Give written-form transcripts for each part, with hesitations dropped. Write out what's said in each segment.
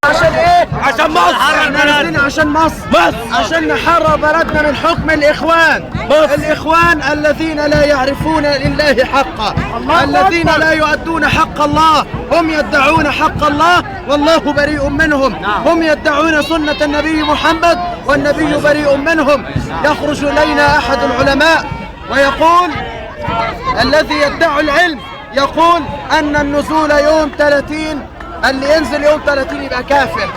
عشان ايه؟ عشان مصر. احنا نازلين عشان مصر، مصر. عشان نحرر بلدنا من حكم الاخوان. مصر. الاخوان الذين لا يعرفون لله حقا، الذين لا يؤدون حق الله، هم يدعون حق الله والله بريء منهم. هم يدعون سنة النبي محمد والنبي بريء منهم. يخرج الينا احد العلماء ويقول الذي يدعي العلم يقول ان النزول يوم 30، اللي ينزل يوم 30 يبقى كافر.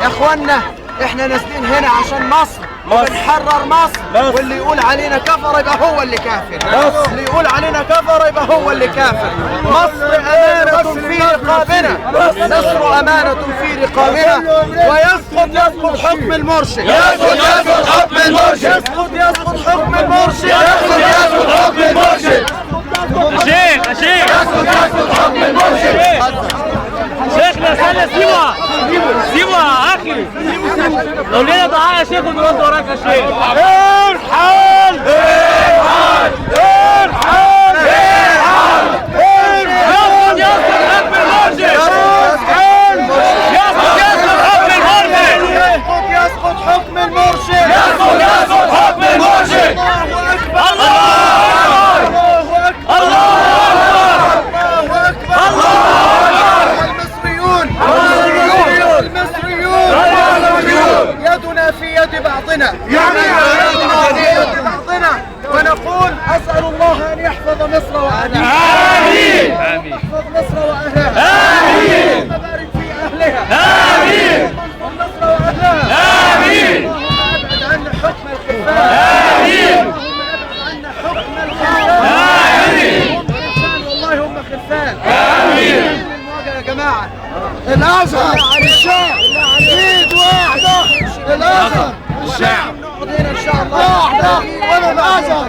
يا اخوانا احنا نازلين هنا عشان مصر، وبنحرر مصر، واللي يقول علينا كفر يبقى هو اللي كافر. اللي يقول علينا كفر يبقى هو اللي كافر. مصر امانة في رقابنا، مصر امانة في رقابنا. ويسقط يسقط حكم المرشد، يسقط يسقط حكم المرشد، يسقط يسقط حكم المرشد، يسقط يسقط حكم المرشد. شيخ يا شيخ، يسقط يسقط حكم المرشد. شيخنا استنى، سيبها سيبها يا اخي، لو لينا دعاء يا شيخ ونرد وراك يا شيخ. ارحل ارحل ارحل ارحل. يسقط يسقط حكم المرشد، يسقط يسقط حكم المرشد، يسقط يسقط حكم المرشد، يسقط يسقط حكم المرشد. الله اكبر، الله اكبر، الله اكبر، الله اكبر. المصريون، المصريون، يدنا في يد بعضنا، يدنا في يد بعضنا، ونقول اسال الله ان يحفظ مصر واهلها. امين. اللهم احفظ مصر واهلها. امين. اللهم بارك في اهلها. امين. اللهم انصر مصر واهلها. امين. اللهم ابعد عنا حكم الخلفان. امين. اللهم ابعد عنا حكم الخلفان. امين. هم خلفان والله، هم خلفان. امين. المواجهة يا جماعة. الازهر الشعب ايد واحدة، الازهر الشعب نقعد هنا ان شاء الله واحدة، وانا الازهر.